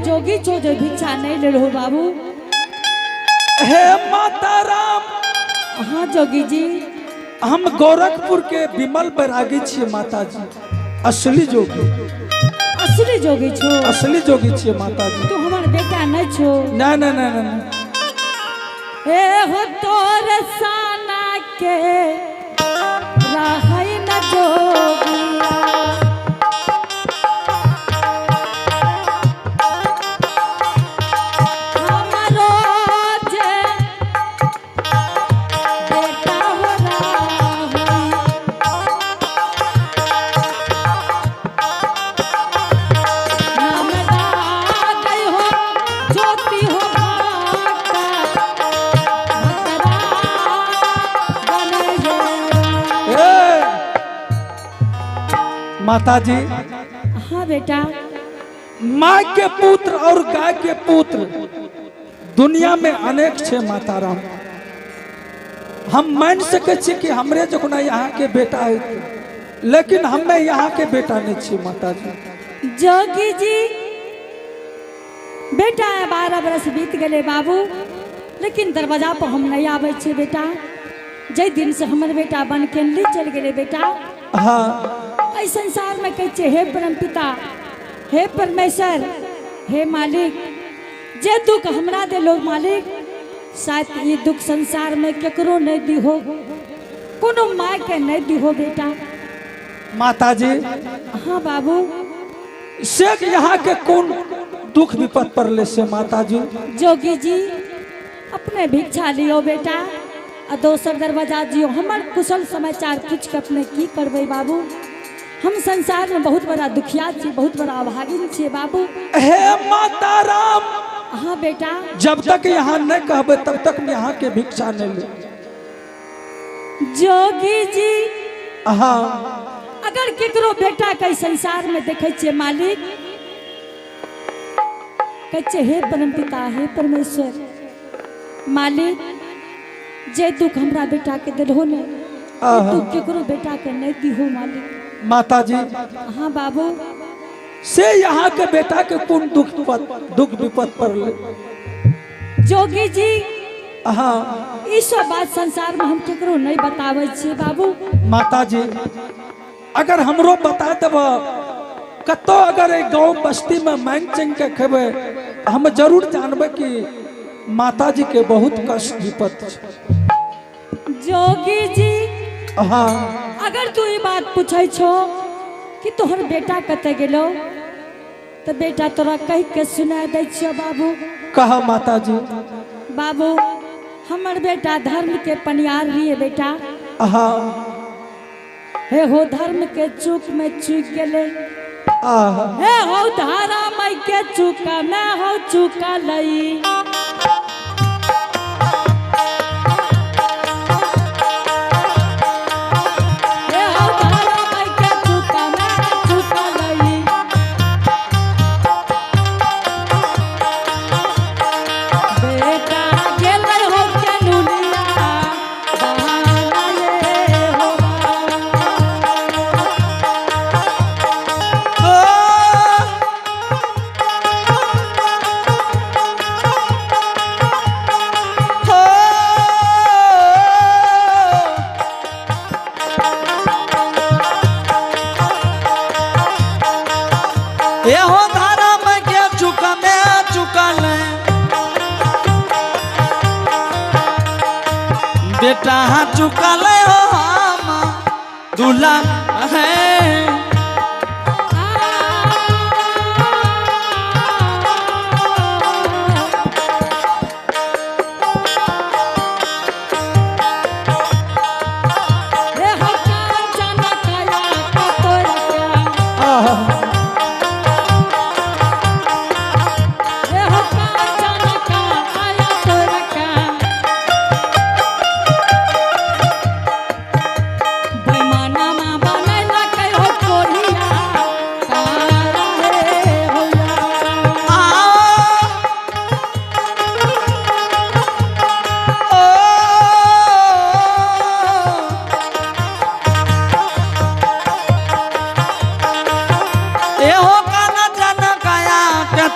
जोगी छो जो भिक्षा नहीं लेलहो बाबू। हे माता राम। हाँ जोगी जी। हम गोरखपुर के विमल बैरागी छिए माता जी, असली जोगी। असली जोगी छो? असली जोगी छिए माता जी। तू हमार बेटा नहीं छो? ना ना ना ना ना। ए हो तोर साना के रहई न जोगिया। हमरो जे बेटा हो रहई। नाम दागई हो ज्योति हो भक्ता, भक्तरा बनै हो। ए माता जी। हाँ बेटा। माँ के पुत्र और गाय के पुत्र दुनिया में अनेक छे माता राम। हम मान सके छियै कि हमरे जखना यहाँ के बेटा है, लेकिन हमें यहाँ के बेटा नहीं छियै माता जी। जोगी जी बेटा 12 बरस बीत गए बाबू, लेकिन दरवाजा पर हम नहीं आबै छियै बेटा। जै दिन से हमर बेटा बन के चल गए बेटा। हाँ। एहि संसार में कहै छियै हे परम पिता, हे परमेश्वर, हे मालिक, जे दुख हमरा देलो मालिक, शायद ई दुख संसार में केकरो नहीं दिहो, कोनो माय के नहीं दिहो बेटा। माता जी। हाँ बाबू। से यहाँ के कौन दुख विपद पड़ले से माता जी? जोगी जी अपने भिक्षा लियो बेटा आ दोसर दरवाजा जियो। हमर कुशल समाचार पूछ के अपने की करबै बाबू? हम संसार में बहुत बड़ा दुखिया छी, बहुत बड़ा अभागिन छियै बाबू। हे माता राम। हाँ बेटा। जब तक यहाँ नहीं कहबे तब तक हम यहाँ के भिक्षा नहीं ले। जोगी जी। हाँ। अगर केकरो बेटा के संसार में देखे छियै मालिक, कहै छियै हे परम पिता, हे परमेश्वर मालिक, जे दुख हमरा बेटा के देलहो ने, आहा। दुख केकरो बेटा के नहीं दिहो मालिक। माता जी। हाँ बाबू। से यहाँ के बेटा के कौन दुख विपद पड़ले? जोगी जी। हाँ। ई सब बात संसार में हम केकरो नहीं बताबै छियै बाबू। माता जी अगर हमरो बता देब कतो अगर एक गांव बस्ती में मांग चंग के खेबे, हम जरूर जानबे कि माता जी के बहुत कष्ट विपद छै। जोगी जी। हाँ। अगर तू ई बात पूछै छो कि तोहर बेटा कतऽ गेलो, तो बेटा तोरा कह के सुना दै छियो बाबू। कहा माता जी। बाबू हमर बेटा धर्म के पनियार रहिए बेटा। हाँ। हे हो धर्म के चूक में चूक गेले। आहा। हे हो धारा मई के चूका में हो चूका लई। हे हो धारा मई के चूका में चूका लई। बेटा गेलै हो के नुनिया बहाना हो। एहो धारा में के चुका में चुकल बेटा चुकल हो हम दूल्हा है। हे हो कांचन काया कतोरका। आहा। हे हो कांचन काया तोरका।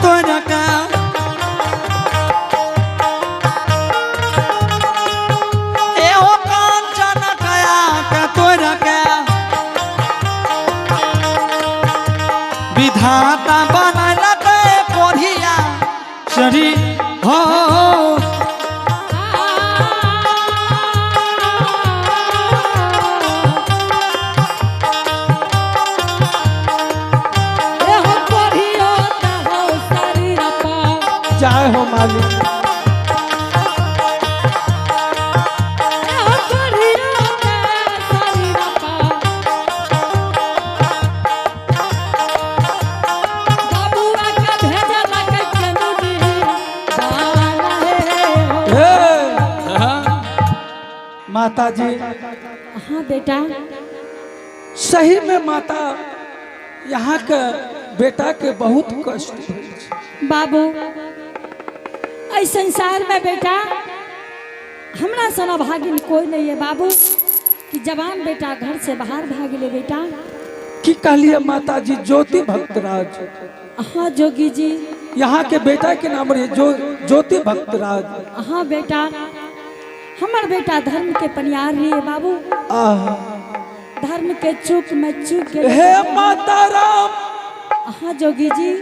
तोरा का ए हो कांचन काया के तोरा के विधाता बनल के कोढ़िया शरीर हो। एहो कोढ़ियो तहो शरीर पर। जय हो मालिक। एहो कोढ़ियो तहो शरीर पर। बाबुआ के भेजलक चनुनी दाना हे हो। हे माता जी। हाँ बेटा। सही में माता यहाँ के बेटा के बहुत कष्ट भेल छै। बाबू, एहि संसार में बेटा हमरा सन अभागिन कोई नहीं है बाबू, कि जवान बेटा घर से बाहर भाग ले बेटा। की कहलिए माता जी? ज्योति भक्तराज। हाँ जोगी जी। यहाँ के बेटा के नाम रहे जो ज्योति भक्तराज। हाँ बेटा, हमर बेटा धर्म के पनियार रही बाबू। आह। धर्म के चूक में चूक के। हे माता राम। हाँ जोगी जी।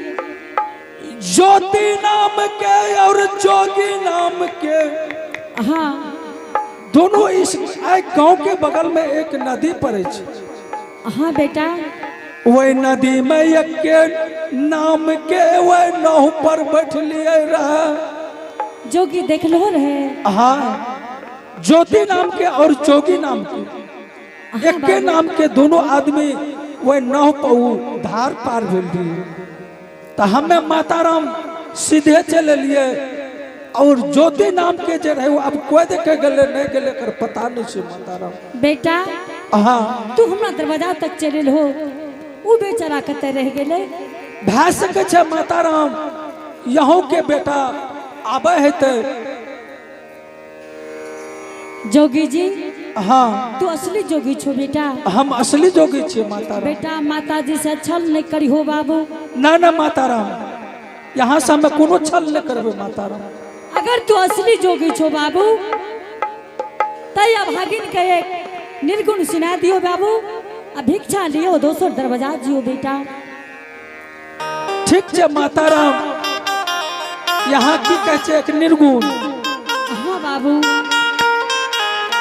ज्योति नाम के और जोगी नाम के हाँ दोनों इस आइ गांव के बगल में एक नदी पड़े छै। हाँ बेटा। वही नदी में एक के नाम के वही नाव पर बैठलिए रहे। जोगी देखलो रहे? हाँ, ज्योति नाम के और जोगी नाम के हाँ एक के बाबू। नाम के दोनों आदमी वही नाव पर उ धार पार भेल रहिए, तो हमें माताराम सीधे चले लिए और ज्योति नाम के जे रहे वो अब कोई देखे गेले नहीं गेले कर पता नहीं छै माताराम। बेटा, हाँ। तू हमरा दरवाजा तक चलल हो, उ बेचारा कतऽ रह गेलै? भए सकै छै माताराम, यहों के बेटा आबै हेतै। जोगी जी। हाँ। तू असली जोगी छो बेटा। हम असली जोगी छियै माताराम। बेटा, माताजी से छल नहीं करी हो बाबू। ना ना माताराम, यहाँ से हमें कोनो छल नहीं करबै माताराम। अगर तू असली जोगी छो बाबू, तै अभागिन के एक निर्गुण सुना दियो बाबू, आ भिक्षा लियो, दोसर दरवाजा जियो बेटा। ठीक छै माताराम, यहाँ की कहै छै एक निर्गुण? हाँ बाबू।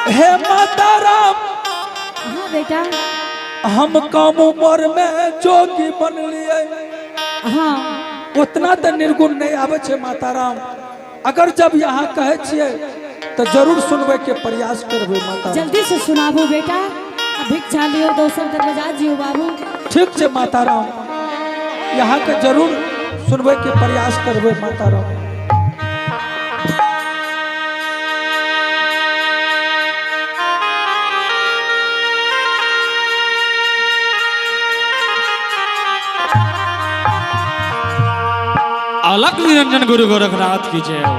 हे माताराम। हाँ बेटा। हम कम उम्र में जोगी बनलिए। हाँ। उतना तो निर्गुण नहीं आबै छै माताराम, अगर जब यहाँ कहै छियै तो जरूर सुनबै के प्रयास करबै माता। जल्दी से सुनाबू बेटा, आ भिक्षा लियो, दोसर दरवाजा जियो बाबू। ठीक छै माताराम, यहाँ के जरूर सुनबै के प्रयास करबै माताराम। अलग निरंजन गुरु गोरखनाथ की जय हो।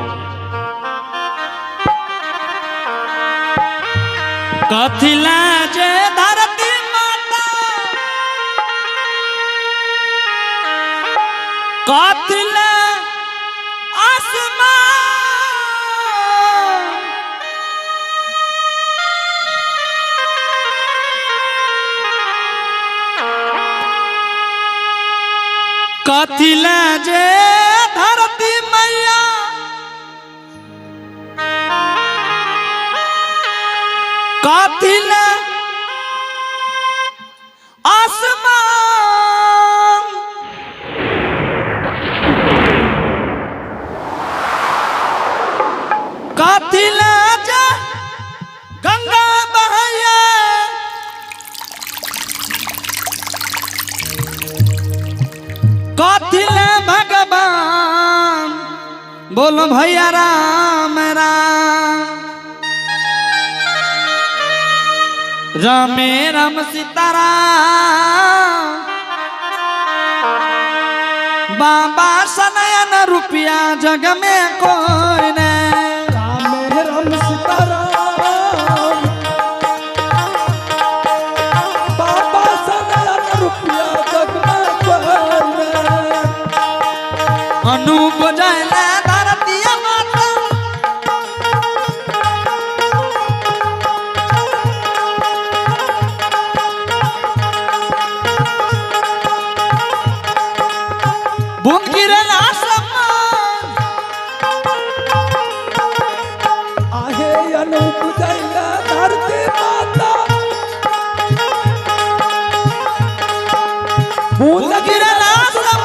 कथिला जय धरती माता, कथिला आसमान, कथिला जे धरती मैया, कथिला आसमान, कथिला जे गंगा बहैया, कथिले भगवान बोलो भैया राम राम, रामे राम सीताराम, बाबा सनयन रुपया जग में कोई ने। रामे राम सीताराम, बाबा सनयन रुपया जग में कोई ने। अनूप जैले धरती माता। बूंद गिरल आसमान। आहे अनूप जैले धरती माता, बूंद बूंद गिरल आसमान।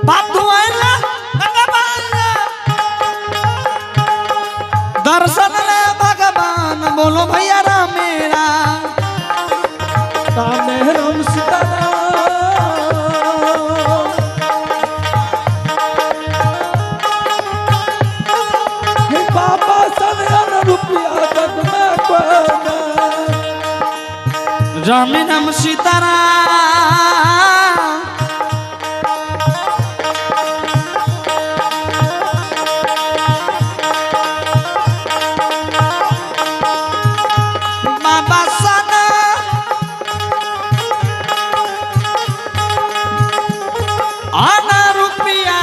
बाप धुआला गंगा बाला। दर्शन ले भगवान बोलो भैया राम मेरा। राम राम सीता राम। हे बाबा सन रुपया जग में कोई ना। राम नाम सीताराम। बाबा सन आना रुपया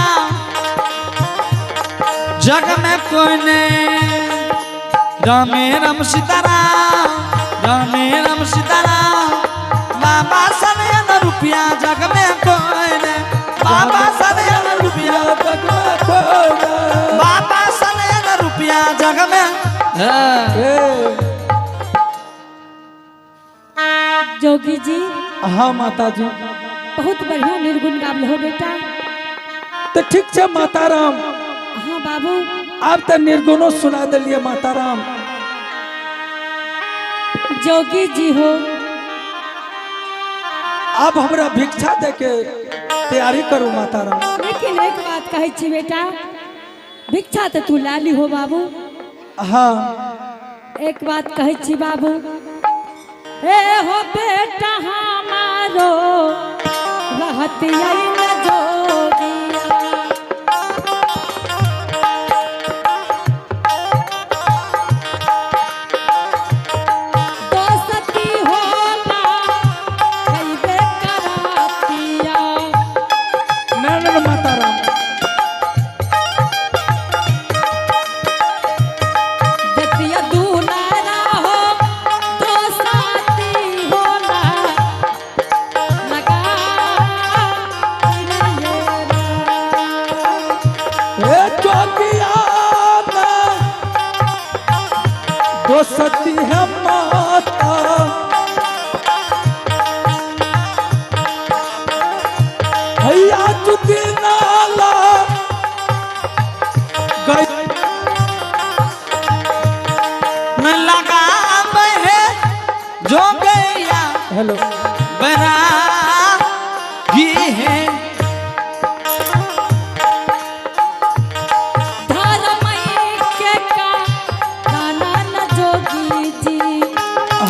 जग में कोई नहीं। राम राम सीताराम राम राम सीताराम। बाबा सन रुपया जग में कोई नहीं। बाबा सन रुपया जग में कोई ना। बाबा सन रुपया जग में। हाँ। ए, जोगी जी। हाँ माता जी। बहुत बढ़िया निर्गुण गाबल हो बेटा। तो ठीक है माता राम। हाँ बाबू। आप तो निर्गुणों सुना दिलिए माता राम। जोगी जी हो। अब हमरा भिक्षा दे के तैयारी करू माता राम। लेकिन एक बात कहै छी बेटा, भिक्षा तो तू लाली हो बाबू। हाँ। एक बात कहै छी बाबू, ए हो बेटा हमारो रहत आई न जोगिया। दोस्ती होला कइबे करातिया। ना ना ना, माता राम। जतिया दुलारा हो तो साथी होला लगा ए जोगिया में दोस्ती है माता, हैया चुती नाला गई। मैं लगा बहे जो गया हेलो। बैरागी है। धर्मई के का गाना न जोगी जी।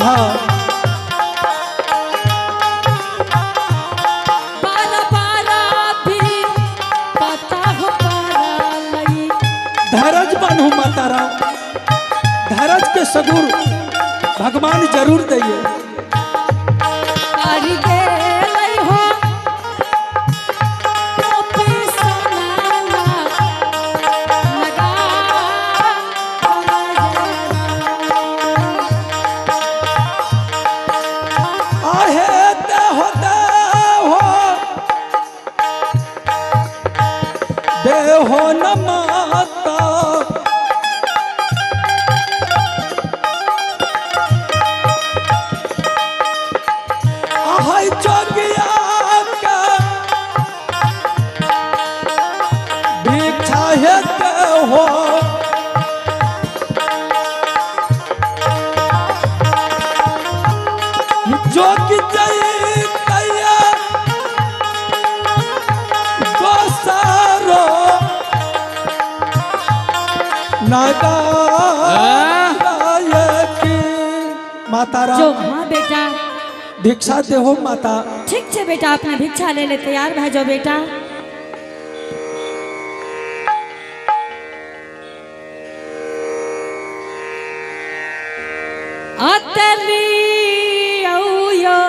हाँ। बारा बारा भी पता हो पारा लई। धैरज बनू माता राम, धैरज के सगुर भगवान जरूर दिए। कर गेलै हो टोपी सोनाला लगा। आहे देहो देहो देहो न माता, आहे जोगिया के भिक्षा हे देहो। जोगी जय दोसारो नागायक माता जो राम। हाँ बेटा। भिक्षा देहो माता। ठीक छे बेटा, अपना भिक्षा ले ले तैयार भए जाओ बेटा। अतली औयो।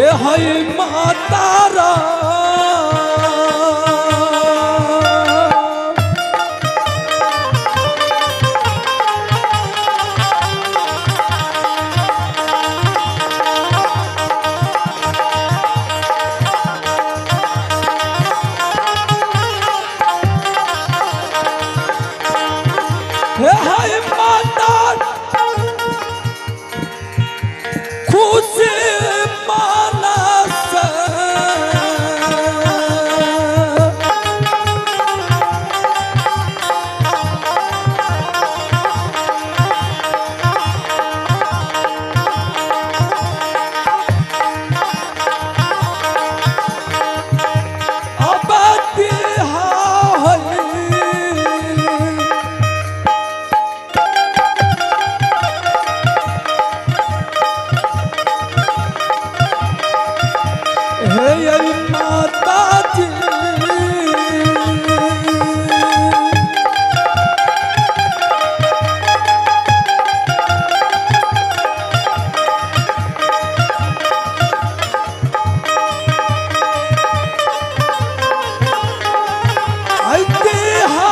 हे हई माता राम। हे हई माता खुशी मानस अब तिहाई हे आई माता जी। आई देहा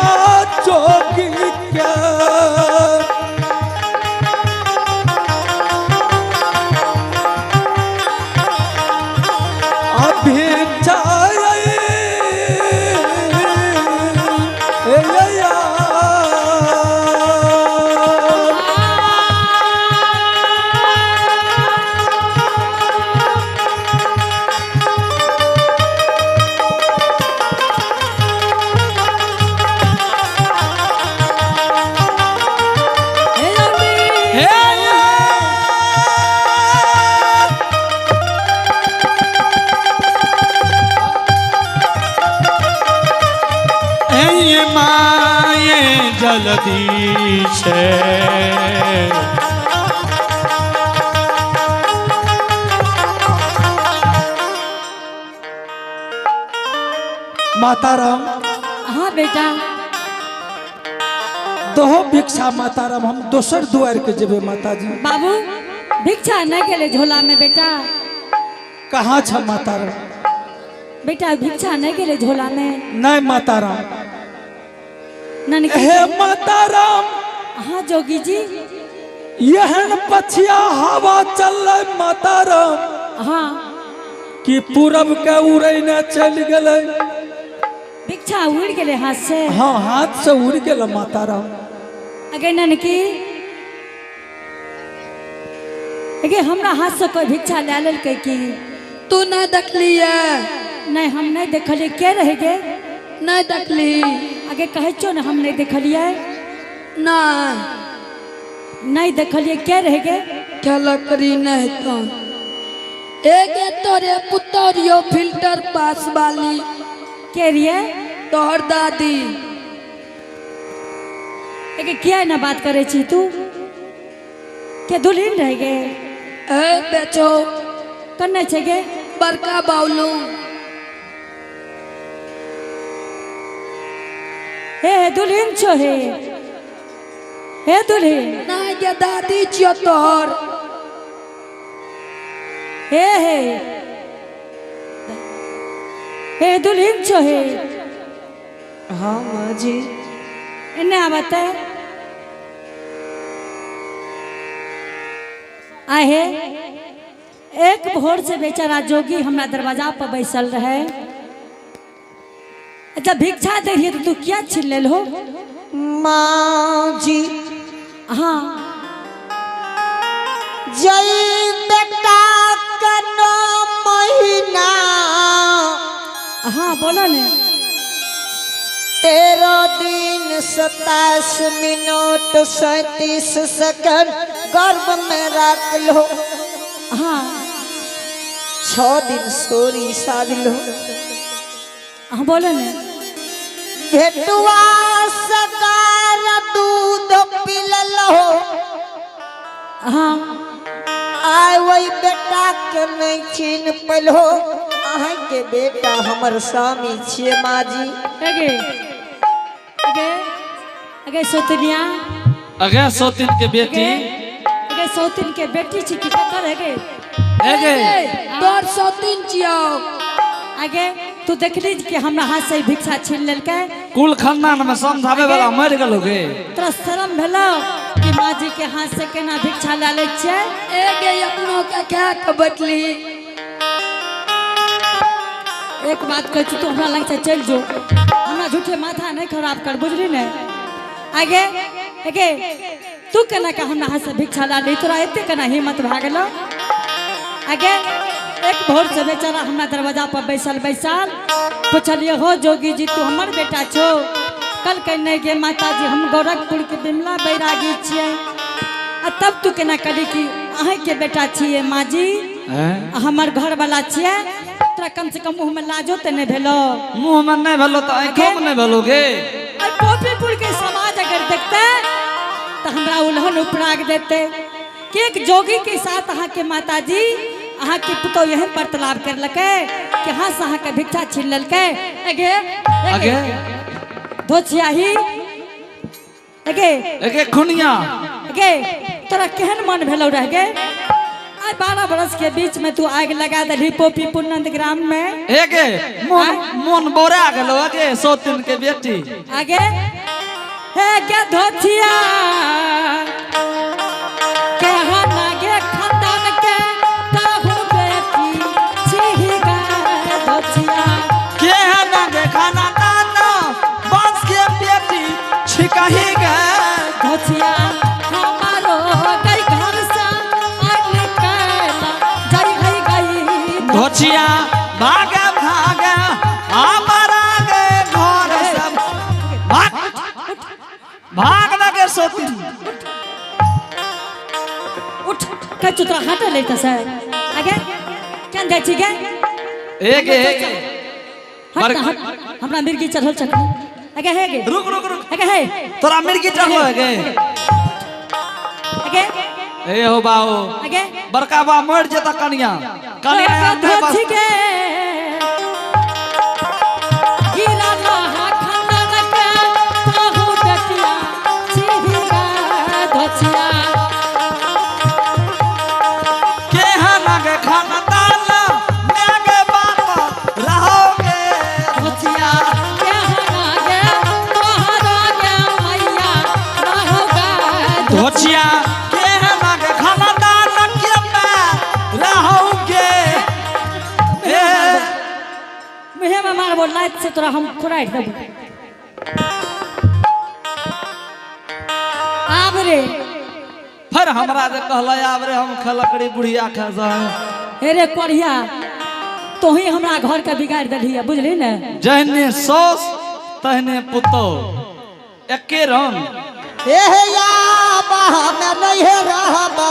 जोगी के अभी जाए ए या। हे अम्बे। हे ऐ माये जलदी से माता राम हाँ बेटा। दहो भिक्षा माता राम, हम दोसर दुआर के जेबे माता जी। बाबू भिक्षा नहीं गेले झोला में बेटा। कहाँ छ माता राम? बेटा भिक्षा नहीं गेले झोला में। नहीं माता राम। ननकी। हे माता राम। हाँ जोगी जी। यहन पछिया हवा चल माता राम हाँ कि पूरब के उड़ैने चल गेलै। भिक्षा उड़ गेले हाथ से। हाँ हाथ से उड़ गेल माता राम। अगे ननकी, अगे हमरा हाथ से कोई भिक्षा ले लेलकै की? तू नहीं देखली है? नहीं हम नहीं देखलियै। के रह गे? नहीं देखली। अगे कहै छौ ने हम नहीं देखलियै। नहीं नहीं देखलियै। के रह गे? खेल करी नहीं तो एगे तोरे पुतरियो फिल्टर पास वाली। के रहियै? तोहर दादी। अगे किया ना बात करै छी तू? के दुल्हन रह गे? ए बेचो। कन्ने छै गे? बड़का बाउलू। हे हे दुल्हन छो हे, हे दुल्हन। नहीं गे दादी छियो तोहर। हे हे हे दुल्हन छो हे। हाँ माँ जी। एने आवत है आहे। एक भोर से बेचारा जोगी हमरा दरवाजा पर बैसल रहे। अच्छा भिक्षा दे रही तो तू क्या छीन लेल हो? माँ जी। हाँ। जय बेटा कनो महीना। हाँ बोलो ने। 13 दिन 27 मिनट 37 सेकंड गर्भ में रख लो। हाँ। 6 दिन सोरी साध लो। हाँ बोलो ने। भेटुआ सकार दूध पिलल हो। हाँ। आय वही बेटा के नहीं छीन पलो। अहाँ के बेटा हमर स्वामी छिए माँ जी। अगे अगे अगे सोतनिया। अगे सौतिन के बेटी। अगे सौतिन के बेटी छी की ककर? अगे एगे तोर सौतीन छियौ। आगे तू देखली कि हमरा हाथ से भिक्षा छीन लेलकै। कुल खानदान में समझावे वाला मर गेलो गे। तोरा शर्म भेलो कि माँ जी के हाथ से केना भिक्षा ला लै छियै? एगे अपनो के खा के बैठली। एक बात कहै छी, तू हमरा लग से चलि जो, हमरा झूठे माथा नहीं खराब कर, बुझली ने? आगे आगे तू केना के हमरा हाथ से भिक्षा ला ली, तोरा एते केना हिम्मत भए गेलो? आगे एक भोर से बेचारा हमरा दरवाजा पर बैसल बैसल पुछलिए, हो जोगी जी तू हमर बेटा छो? कल के नहीं गे माता जी, हम गोरखपुर के बिमला बैरागी छियै। आ तब तू केना करी कि अहें के बेटा छियै माँ जी, हमर घर वाला छियै? तोरा कम से कम मुँह में लाजो तऽ नहीं भेलो? मुँह में नहीं भेलो तऽ आँखों में नहीं भेलो गे। और गोपीपुर के समाज अगर देखते तो हमरा उल्हन उपराग देते कि एक जोगी के साथ अहाँ के माता जी अहाँ के पुतोह एहन वार्तालाप करलकै कि हाथ से अहाँ के भिक्षा छीन लेलकै। एगे आगे धोछियाही एगे एगे खुनिया एगे तोरा केहन मन भेलो रह गे? आइ 12 बरस के बीच में तू आग लगा देलही पोपीपुर नंदग्राम में। एगे मन मन बोरा गेलो एगे सौतीन के बेटी। आगे हे गे धोछिया केहन गे खानदान के ताहू बेटी छिही गे धोछिया। केहन गे खानदान बांस के बेटी छिकही गे धोछिया। हमारो गई घर से आग निकला जाई हई गई धोछिया। भागे भागे हमारा गे घर सब भाग भाग ना गे सौतीन। उठ कह तोरा हटे ले सर आगे केन जाइ छी गे? एगे एगे हट ना, हट हमरा मिर्गी चढ़ल छख। आगे हे गे रुक रुक रुक आगे हे तोरा मिर्गी चढ़लो गे। आगे ए हो बाओ आगे बड़का बा मर जेता कनिया कनिया धोछी गे गिरा लहा खानदान के ताहू बेटिया छिही गे धोछिया। केहन गे खानदान मैं गे बाप रहोगे धोछिया। केहन गे तोहरो गे मैया रहोगे धोछिया। केहन गे खानदान के मैं रहोगे। ए मुहे में मारबो लात से तोरा हम खुराइट देबो। आब रे फिर हमरा जे कहलै आब रे हम खलकड़ी बुढ़िया खा जा। हे रे कोढ़िया तोही हमरा घर के बिगाड़ देलही है, बुझली ने? जहने सौस तहने पुतोह एके रंग। हे या बा में नहीं है रहबा।